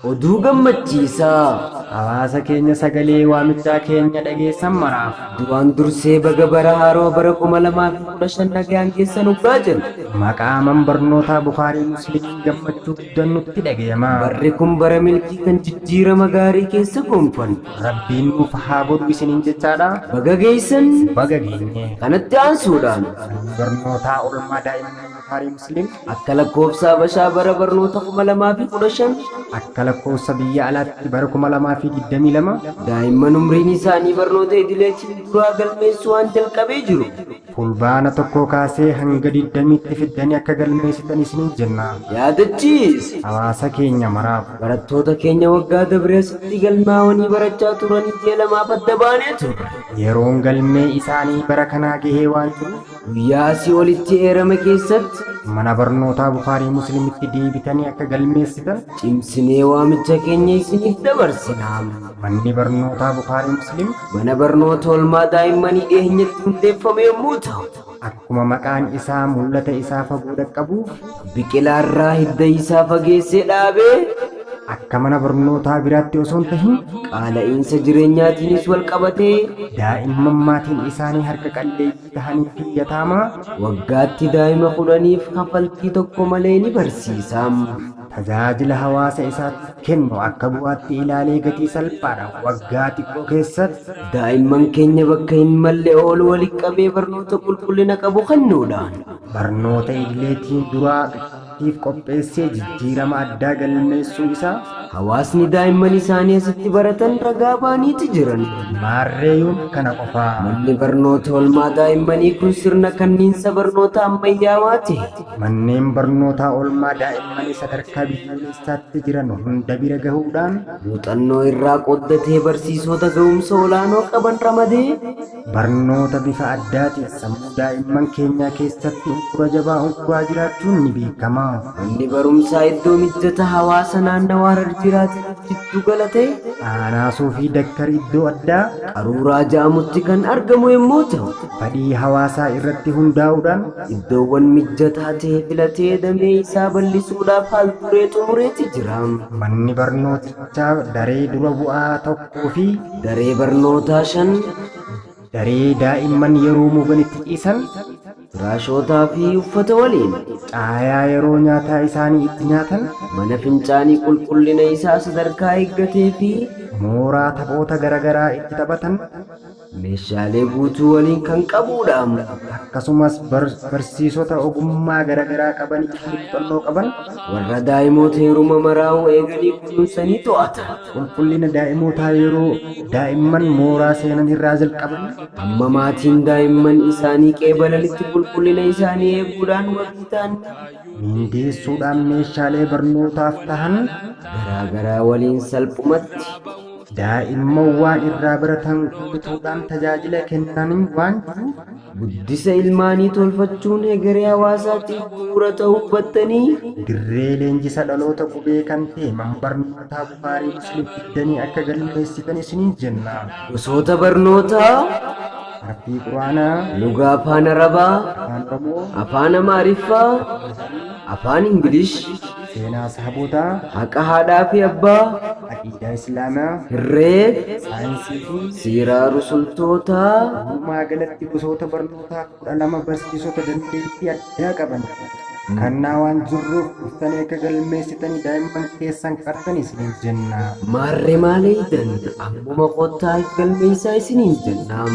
Oduu gammachiisaa. Hawaasa keenya sagalee waamichaa keenya dhageessan maraaf. Duraan dursee baga bara haaroo bara 2015 nagaan geessan uggaa jenna. Maqaa man barnootaa Bukaarii Muslimiin gammachuu guddaan nutti dhagayama. Barri kun bara milkii kan jijjiirama gaarii keessa gonfannu. Rabbiin nuuf haa godhu isiniin jechaadha. Baga geessan. Baga geenye. Kanatti aansuudhaan. Manni barnootaa oolmaa daa'immanii Bukaarii Muslim. Akka lakkoofsa Habashaa bara barnoota 2015. Akka lakkoofsa biyya alaatti bara 2022. Daa'imman umriin isaanii barnoota idileetiin duraa galmeessuu waan jalqabee jiru. Fulbaana 1 kaasee hanga 20tti fiddanii akka galmeessitan isiniin jenna. Yaadachiisa. Hawaasa keenya maraaf. Barattoota keenya waggaa dabre asitti galmaa'anii barachaa turanii ji'a lamaaf adda baanee turre. Yeroon galmee isaanii bara kanaa gahee waan jiruuf. Guyyaa asii olitti eerame keessatti. Mana barnootaa Bukaarii Muslimitti deebitanii akka galmeessitan. Cimsinee waamicha keenya isiniif dabarsina. Manni barnootaa Bukaarii Muslim. Mana barnoota oolmaa daa'immanii dhiyeenyatti hundeeffame yommuu ta'u. Akkuma maqaan isaa mul'ata isaa fagoo dhaqqabuuf. Biqilaarraa hidda isaa fageessee dhaabee. Akka mana barnootaa biraatti osoo hin tahin. Qaala'iinsa jireenyaatiinis wal qabatee. Daa'imman maatiin isaanii harka qalleeyyii tahanii fi yataamaa. Waggaatti daa'ima 10f kafaltii tokko malee ni barsiisa. Tajaajila hawaasa isaatiif kennu akka bu'aatti ilaalee gatii salphaadhaan waggaa xiqqoo keessatti. Daa'imman keenya bakka hin malle oolu walitti qabee barnoota qulqullina qabu kennuudhaan. Barnoota idileetiin duraa tiif qopheessee jijjiirama addaa galmeessuu isaa. Hawaasni daa'imman isaanii asitti baratan ragaa ba'aniiti jiran. Maarree yoom kana qofaa? Manni barnoota oolmaa daa'immanii kun sirna kanniinsa barnoota ammayyaawaa ta'e. Manneen barnootaa oolmaa daa'immanii sadarkaa biyyoolessaatti jiran hunda bira gahuudhaan. Muuxannoo irraa qooddatee barsiisota ga'umsa olaanoo qaban ramadee. Barnoota bifa addaatiin sammuu daa'imman keenyaa keessatti unkura jabaa unkuraa jiraachuun ni beekama. Manni barumsaa iddoo mijjata hawaasa naannawa Harar jiraataniif jiddu gala ta'e. Aanaa Suufii Dakkar iddoo addaa. Qaruuraa ja'amutti kan argamu yommuu ta'u. Fadhii hawaasaa irratti hundaa'uudhaan. Iddoowwan mijjataa ta'e filatee damee isaa bal'isuudhaaf haal duree xumureeti jira. Manni barnootichaa daree dura bu'aa 1 fi. Daree barnootaa 5. Daree daa'imman yeroo mugan itti ciisan. Firaashootaa fi uffata waliin. Caayaa yeroo nyaataa isaanii itti nyaatan. Mana fincaanii qulqullina isaa sadarkaa eeggatee fi. Mooraa taphoota garagaraa itti taphatan. Meeshaalee guutuu waliin kan qabuudha. Akkasumas barsiisota ogummaa garagaraa qabanii fi muuxannoo qaban. Warra daa'imoota heeruma maraa'uu eeganii kunuunsanii to'atan. Qulqullina daa'imootaa yeroo daa'imman mooraa seenan irraa jalqabanii. Hamma maatiin daa'imman isaanii qeebalanitti qulqullina isaanii eeguudhaan wabii ta'an. Miindeessuudhaan meeshaalee barnootaaf tahan. Garaagaraa waliin salphumatti. Daa'imman waan irraa baratan guutuudhaan tajaajila kennanii waan jiruuf. Guddisa ilmaanii tolfachuun hegeree hawaasaatiif bu'uura ta'uu hubattanii. Dirree leenjisa dhaloota qubee kan ta'e man barnootaa Bukaarii Muslim fiddanii akka galmeessitan isiniin jenna. Gosoota barnootaa. Harfii Qur'aanaa. Lugaa Afaan Arabaa. Afaan Oromoo. Afaan Amaariffaa. Afaan Ingilish. Seenaa Sahabotaa. Haqa haadhaa fi abbaa. Aqiidaa Islaamaa. Herreega. Saayinsii fi. Siiraa Rusultootaa. Walumaa galatti gosoota barnootaa 12 barsiisota dandeettii addaa qaban kannaa waan jirruuf dhuftanii akka galmeessitanii daa'imman keessan qartan isiniin jenna. Maarree maal eeydan ammuma kottaa if galmeessaa isiniin jenna.